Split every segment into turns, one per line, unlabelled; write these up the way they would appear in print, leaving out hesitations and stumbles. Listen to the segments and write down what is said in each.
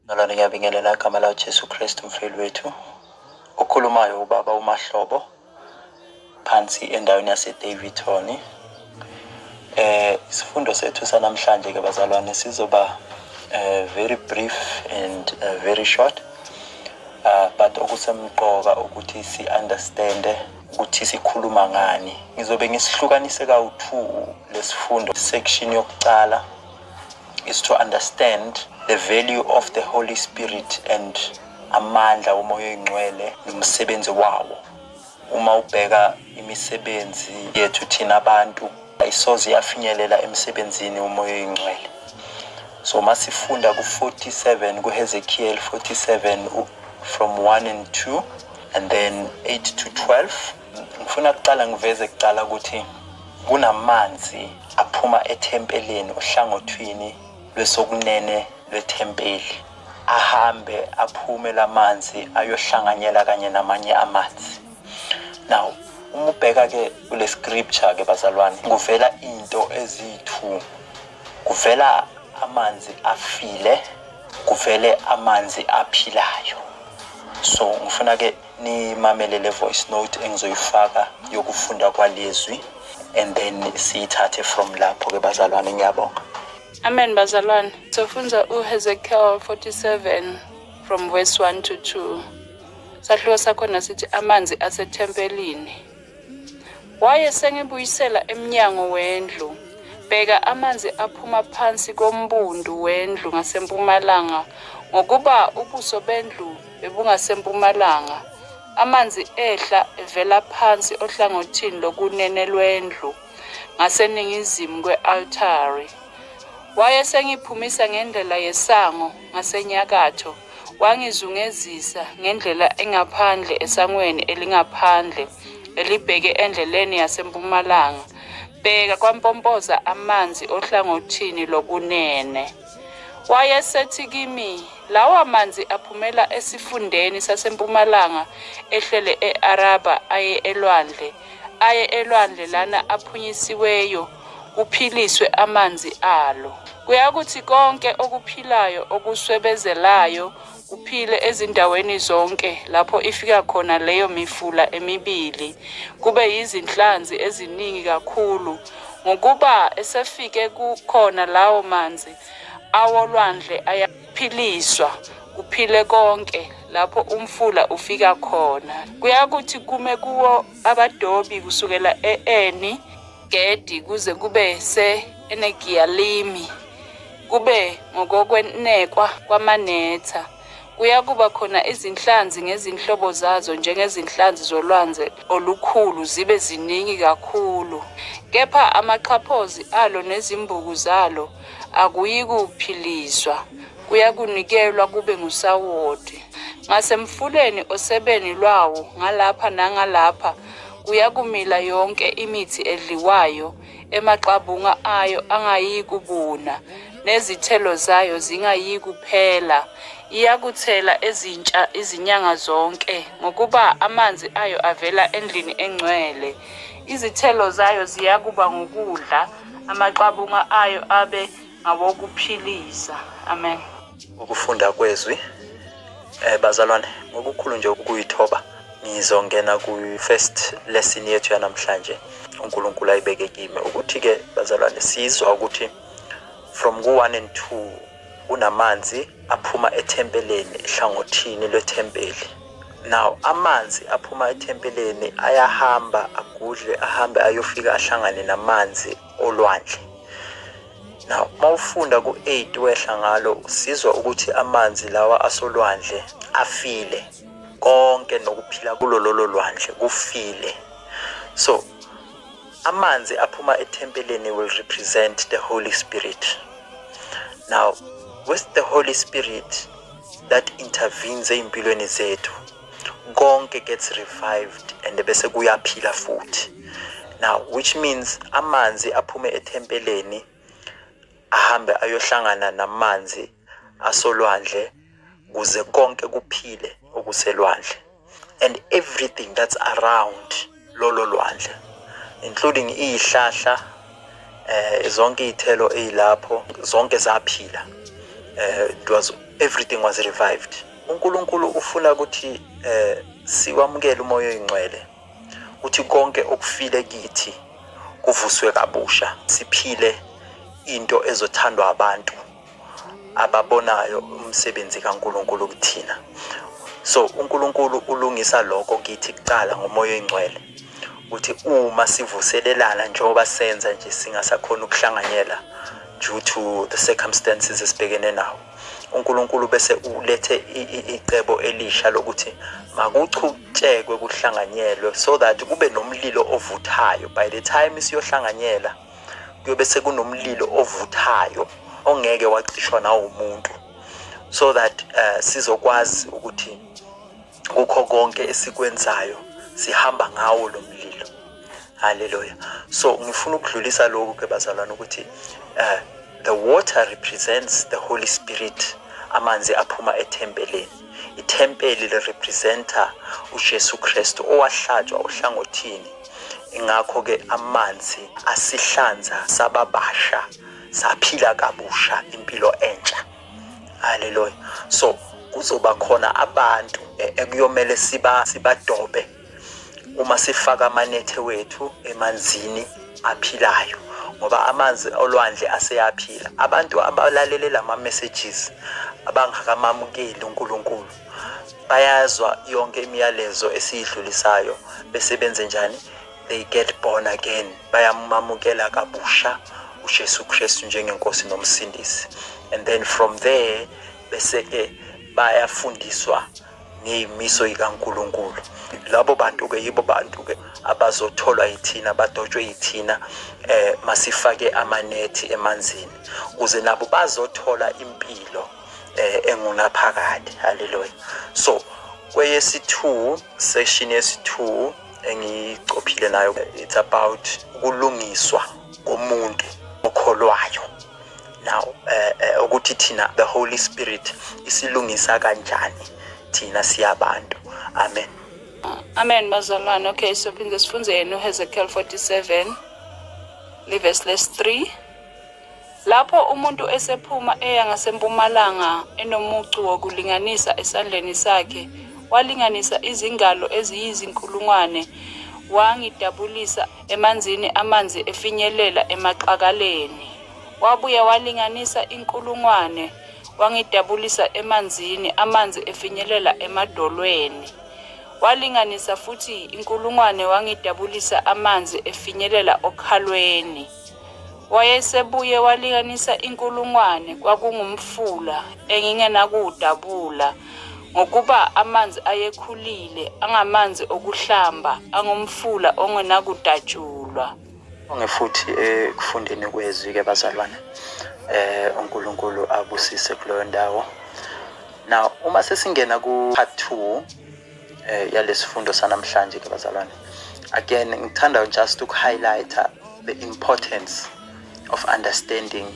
Bazalwane, ngiyabingelela igama la Jesu Kristu umfeli wethu. Okhulumayo ubaba uMahlobo phansi endaweni yase Daveyton. Isifundo sethu sanamhlanje ke bazalwane sizoba very brief and very short. But okusemqoka ukuthi si understand ukuthi sikhuluma ngani. Ngizobe ngisihlukanise kawu-2 lesifundo. Section yokuqala is to understand the value of the Holy Spirit and amandla womoya oyingcwele nomsebenzi wawo. Uma ubheka imisebenzi yethu thina abantu, ayisoze yafinyelela emsebenzini womoya oyingcwele. So masifunda ku-47, kuHezekiel 47 from 1 and 2 and then 8 to 12, ngifuna kuqala ngiveze kuqala ukuthi kunamanzi aphuma ethempelini, ohlangothini lwesokunene lwethempeli, ahambe aphume lamanzi ayohlanganyela kanye namanye amanzi. Now uma ubheka ke kule scripture ke bazalwane, kuvela into eziyi-2. Kuvela amanzi afile, kuvele amanzi aphilayo. So ngifuna ke nimamele le voice note engizoyifaka yokufunda kwalezwi, and then siyithathe from lapho ke bazalwane. Ngiyabonga.
Amen bazalwane. Sofunda uHezekiel 47 from verse 1 to 2. Sahluko sakhona sithi amanzi asethempelini. Waye sengibuyisela emnyango wendlu. Bheka, amanzi aphuma phansi kombundu wendlu ngasempumalanga, ngokuba ubuso bendlu bebungasempumalanga. Amanzi ehla evela phansi ohlangothini lokunene lwendlu ngaseningizimu kwe-altare. Wayesengiphumisa ngendlela yesango ngasenyakatho, wangizungezisa ngendlela engaphandle esangweni elingaphandle elibheke endleleni yasempumalanga. Bheka, kwampompoza amanzi ohlangothini lokunene. Wayesethi kimi, lawa manzi aphumela esifundeni sasempumalanga, ehlele e-Araba, aye elwandle, aye elwandle lana aphunyisiweyo, kuphiliswe amanzi alo. Kuyakuthi konke okuphilayo okuswebezelayo kuphile ezindaweni zonke lapho ifika khona leyo mifula emibili, kube yizinhlanzi eziningi kakhulu, ngokuba esefike kukhona lawo manzi awolwandle ayaphiliswa, kuphile konke lapho umfula ufika khona. Kuyakuthi kume kuwo abadobi kusukela e-Eni Gedi kuze kube se-Enegiyalimi, kube ngokokwenekwa kwamanetha. Kuyakuba khona izinhlanzi ngezinhlobo zazo njengezinhlanzi zolwandle olukhulu, zibe ziningi kakhulu. Kepha amaxhaphozi alo nezimbuku zalo akuyikuphiliswa, kuyakunikelwa kube ngusawoti. Ngasemfuleni osebeni lwawo ngalapha nangalapha kuyakumila yonke imithi edliwayo, emaqabunga ayo angayikubuna, nezithelo zayo zingayikuphela. Iyakuthela ezintsha izinyanga zonke, ngokuba amanzi ayo avela endlini engcwele. Izithelo zayo ziyakuba ngukudla, amaqabunga ayo abe ngawokuphilisa. Amen.
Ukufunda kwezwi, bazalwane, ngokukhulu nje ukuyithoba ngizongena ku first lesson yethu yanamhlanje uNkulunkulu ayibeke kimi, ukuthi ke bazalwane, sizwa ukuthi from ku 1 and 2 kunamanzi aphuma ethempeleni, ehlangothini lwethempeli. Now amanzi aphuma ethempeleni ayahamba agudle, ahambe ayofika ahlangane namanzi olwandle. Now mawufunda ku-8 wehla ngalo, sizwa ukuthi amanzi lawa asolwandle afile, konke nokuphila kulo lolo lwandle kufile. So amanzi aphuma ethempelini will represent the Holy Spirit. Now with the Holy Spirit that intervenes ey'mpilweni zethu, konke gets revived and bese kuyaphila futhi. Now which means amanzi aphume ethempeleni ahambe ayohlangana namanzi asolwandle kuze konke kuphile okuselwandle and everything that's around lolo lwandle, including izihlahla, zonke izithelo ezilapho, zonke zaphila. It was Everything was revived. UNkulunkulu ufuna ukuthi siwamukele uMoya oyiNgcwele, ukuthi konke okufile kithi kuvuswe kabusha, siphile into ezothandwa abantu ababonayo umsebenzi kaNkulunkulu kuthina. So uNkulunkulu ulungisa lokho kithi kuqala ngoMoya oyiNgcwele, ukuthi uma sivuselelana njengoba senza nje, singasakhona ukuhlanganyela due to the circumstances esibhekene nawo, uNkulunkulu bese ulethe icebo elisha lokuthi makuchutshekwe kuhlanganyelwe, so that kube nomlilo ovuthayo. By the time siyohlanganyela, kuyobe sekunomlilo ovuthayo ongeke wacishwa nawo umuntu, so that sizokwazi ukuthi kukho konke esikwenzayo sihamba ngawo lo mlilo. Haleluya. So ngifuna ukudlulisa lokhu ke, bazalwane, ukuthi the water represents the Holy Spirit. Amanzi aphuma ethempelini, ithempeli lirepresenta uJesu Kristu owahlatshwa ohlangothini. Ingakho ke amanzi asihlanza sababasha, saphila kabusha impilo entsha. Haleluya. So kuzoba khona abantu ekuyomele sibadobe uma sifaka amanethe wethu emanzini aphilayo, ngoba amanzi olwandle aseyaphila. Abantu abalalele lama messages abangakamamukeli uNkulunkulu bayazwa yonke imiyalezo esiyidlulisayo, bese benze njani? They get born again, bayamamukela kabusha uJesu Kristu njengenkosi nomsindisi, and then from there bese ke bayafundiswa ngey'miso yikaNkulunkulu. Labo bantu ke yibo bantu ke abazotholwa yithina, badotshwe yithina masifake amanethi emanzini, ukuze nabo bazothola impilo engunaphakade. Haleluya. So kweyesi-2, session yesi-2 engiyicophile nayo, it's about ukulungiswa komuntu okholwayo. Now ukuthi thina, the Holy Spirit isilungisa kanjani thina siyabantu. Amen.
Amen, bazalwane. Okay, so phinde sifunze yena uHezekiel 47 livesi lesi 3. Lapho umuntu esephuma eya ngasempumalanga enomucu wokulinganisa esandleni sakhe, walinganisa izingalo eziyizinkulungwane, wangidabulisa emanzini, amanzi efinyelela emaqakaleni. Wabuye walinganisa inkulungwane, wangidabulisa emanzini, amanzi efinyelela emadolweni. Walinganisa futhi inkulungwane, wangidabulisa amanzi efinyelela okhalweni. Wayesebuye walinganisa inkulungwane, kwakungumfula engingenakuwudabula, ngokuba amanzi ayekhulile, angamanzi okuhlamba, angumfula ongenakudatshulwa.
Bonge futhi ekufundeni kwezwi ke, bazalwane. UNkulunkulu abusise kuleyo ndawo. Now uma sesingena ku part 2 yalesifundo sanamhlanje ke, bazalwane, again ngithanda just to highlight the importance of understanding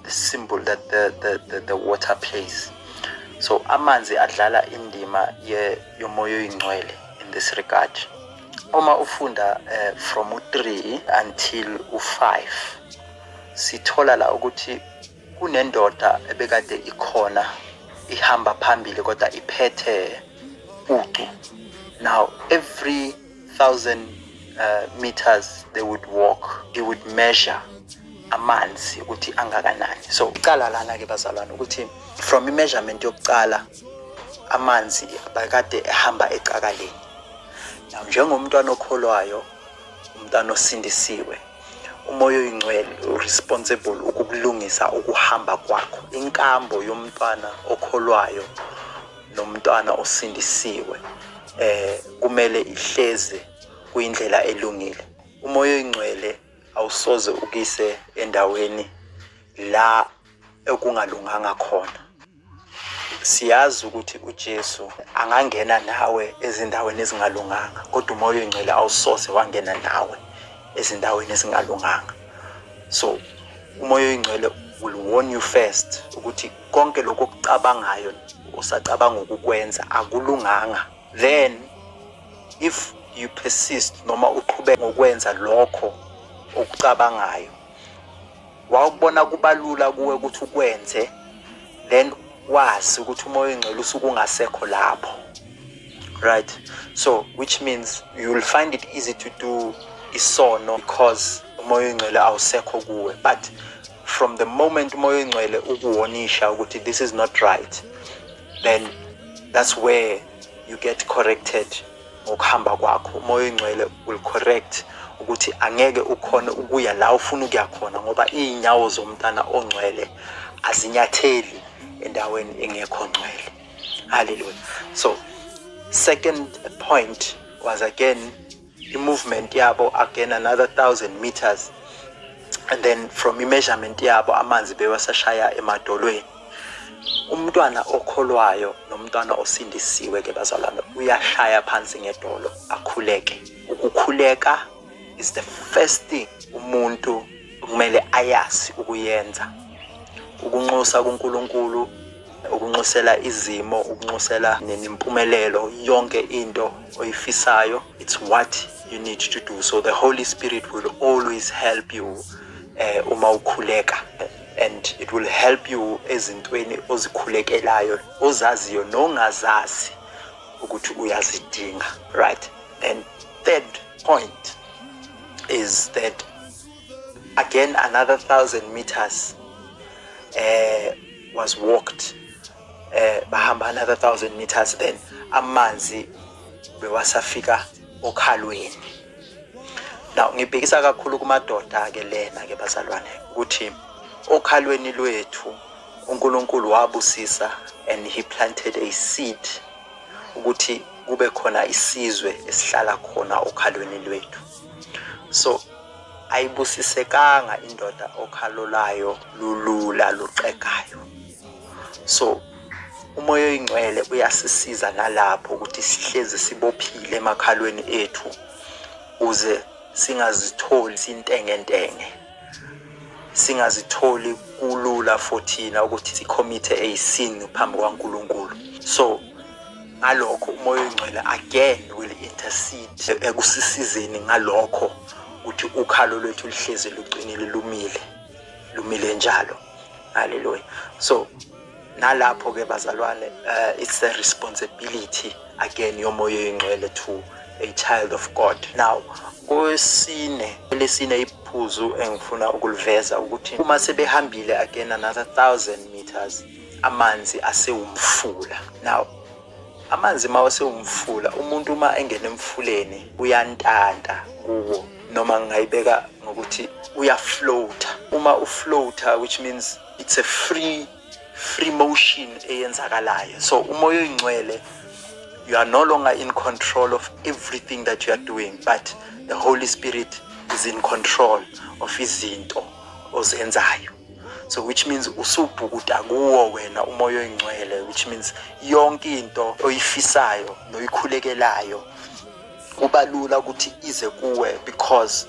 the symbol that the water plays. So amanzi adlala indima yoMoya oyiNgcwele in this regard. Uma ufunda from u3 until u5, sithola la ukuthi kunendoda ebekade ikhona ihamba phambili kodwa iphethe ucu. Now every 1000 meters they would walk, he would measure amanzi ukuthi angakanani. So uqala lana ke, bazalwane, ukuthi from i-measurement yokuqala, amanzi bakade ehamba ecakaleni. Now njengomntwana okholwayo, umntwana osindisiwe, uMoya oyiNgcwele responsible ukukulungisa ukuhamba kwakho. Inkambo yomntwana okholwayo nomntwana osindisiwe kumele ihleze kuyindlela elungile. UMoya oyiNgcwele awusoze ukise endaweni la ekungalunganga khona. Siyazi ukuthi uJesu angangena nawe ezindaweni ezingalunganga, kodwa uMoya oyiNgcwele awusoze wangena nawe ezindaweni ezingalunganga. So uMoya oyiNgcwele will warn you first ukuthi konke lokho okucabangayo, usacabanga ukukwenza, akulunganga. Then if you persist noma uqhubeka ngokwenza lokho okucabangayo, wawubona kubalula kuwe ukuthi ukwenze, Then wazi ukuthi uMoya oNgcwele usuke ungasekho lapho, right? So which means you will find it easy to do isono because uMoya oNgcwele awusekho kuwe. But from the moment uMoya oNgcwele ukuwonisha ukuthi this is not right, then that's where you get corrected. Ngokuhamba kwakho uMoya oNgcwele will correct ukuthi angeke ukhone ukuya la ufuna ukuya khona, ngoba iy'nyawo zomntana ongcwele azinyatheli endaweni engekho ngcwele. Hallelujah. So second point was again i-movement yabo, again another 1,000 meters, and then from i-measurement yabo amanzi bewasashaya emadolweni. Umntwana okholwayo nomntwana osindisiwe ke bazalwane uyashaya phansi ngedolo akhuleke. Ukukhuleka is the first thing umuntu kumele ayazi ukuyenza, ukunxusa kuNkulunkulu, ukunxusela izimo, ukunxusela nempumelelo, yonke into oyifisayo. It's what you need to do. So the Holy Spirit will always help you uma ukhuleka, and it will help you ezintweni ozikhulekelayo, ozaziyo nongazazi ukuthi uyazidinga, right? And third point is that again another 1,000 meters was walked. Bahamba another 1,000 meters, then amanzi bewasafika okhalweni. Now ngibhekisa kakhulu kumadoda ke lena ke bazalwane, ukuthi okhalweni lwethu uNkulunkulu wabusisa and he planted a seed ukuthi kube khona isizwe esihlala khona okhalweni lwethu. So ayibusisekanga indoda okhalo layo lulula luxegayo. So uMoya oyiNgcwele uyasisiza nalapho ukuthi sihlezi sibophile emakhalweni ethu uze singazitholi sintengentenge, singazitholi kulula for thina ukuthi si-commit a sin phambi kwaNkulunkulu. So ngalokho uMoya oyiNgcwele again will intercede ekusisizeni ngalokho ukuthi ukhalo lwethu luhlezi luqinile, lumile, lumile njalo. Haleluya. So nalapho ke bazalwane, it's the responsibility again yoMoya oyiNgcwele to a child of God. Now kwesine, lesine iphuzu engifuna ukuliveza ukuthi uma sebehambile again another 1,000 meters, amanzi asewumfula. Now amanzi mawasewumfula, umuntu uma engena emfuleni uyantanta kuwo, noma ngingayibeka ngokuthi uyafloata. Uma ufloata, which means it's a free motion eyenzakalayo. So uMoya oyiNgcwele, you are no longer in control of everything that you are doing, but the Holy Spirit is in control of izinto ozenzayo. So which means usubhukuda kuwo wena uMoya oyiNgcwele, which means yonke into oyifisayo noyikhulekelayo kuba lula ukuthi ize kuwe, because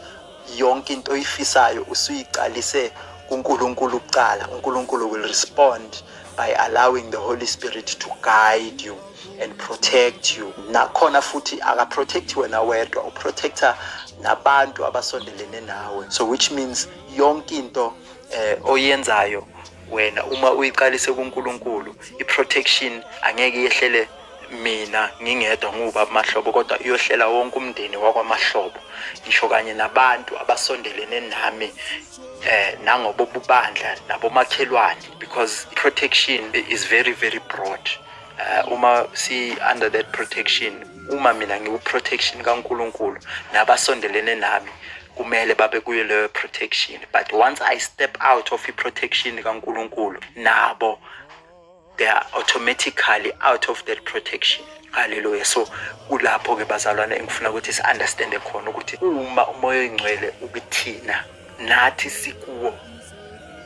yonke into oyifisayo usuyiqalise kuNkulunkulu kuqala. UNkulunkulu will respond by allowing the Holy Spirit to guide you and protect you. Nakhona futhi akaprotect wena wedwa, uprotecta nabantu abasondelene nawe. So which means yonke into oyenzayo wena uma uyiqalise kuNkulunkulu, i-protection angeke yehlele mina ngingedwa ngubaba Mahlobo, kodwa iyohlela wonke umndeni wakwaMahlobo, ngisho kanye nabantu abasondelene nami nangobobubandla nabomakhelwane, because protection is very very broad. Uma si under that protection, uma mina ngiku protection kaNkulunkulu, nabasondelene nami kumele babe kuyo leyo protection. But once I step out of i-protection kaNkulunkulu, nabo they are automatically out of that protection. Haleluya. So kulapho ke bazalwane engifuna ukuthi si-understande khona ukuthi uma uMoya oyiNgcwele ukuthina nathi sikuwo,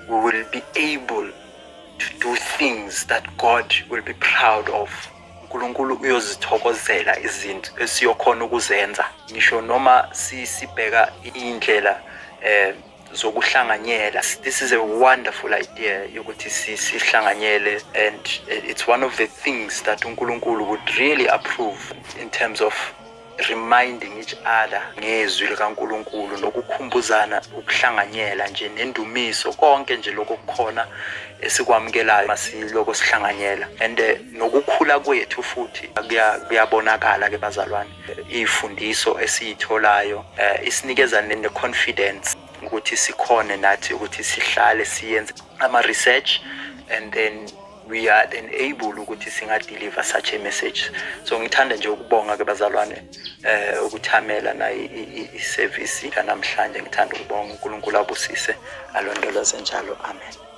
we will be able to do things that God will be proud of. uNkulunkulu uyozithokozela izinto esiyokhona ukuzenza, ngisho noma sibheka indlela zokuhlanganyela. This is a wonderful idea yokuthi sihlanganyele, and it's one of the things that uNkulunkulu would really approve in terms of reminding each other ngezwi likaNkulunkulu nokukhumbuzana ukuhlanganyela nje nendumiso, konke nje lokho kukhona. Esikwamukelayo masiloko sihlanganyela and nokukhula kwethu futhi kuyabonakala ke bazalwane. Ifundiso esiyitholayo isinikeza ne-confidence ukuthi sikhone nathi ukuthi sihlale siyenze ama-research and then we are then able ukuthi singa-deliver such a message. So ngithanda nje ukubonga ke bazalwane ukuthamela na i-service namhlanje. Ngithanda ukubonga, uNkulunkulu abusise, alondoloze njalo. Amen.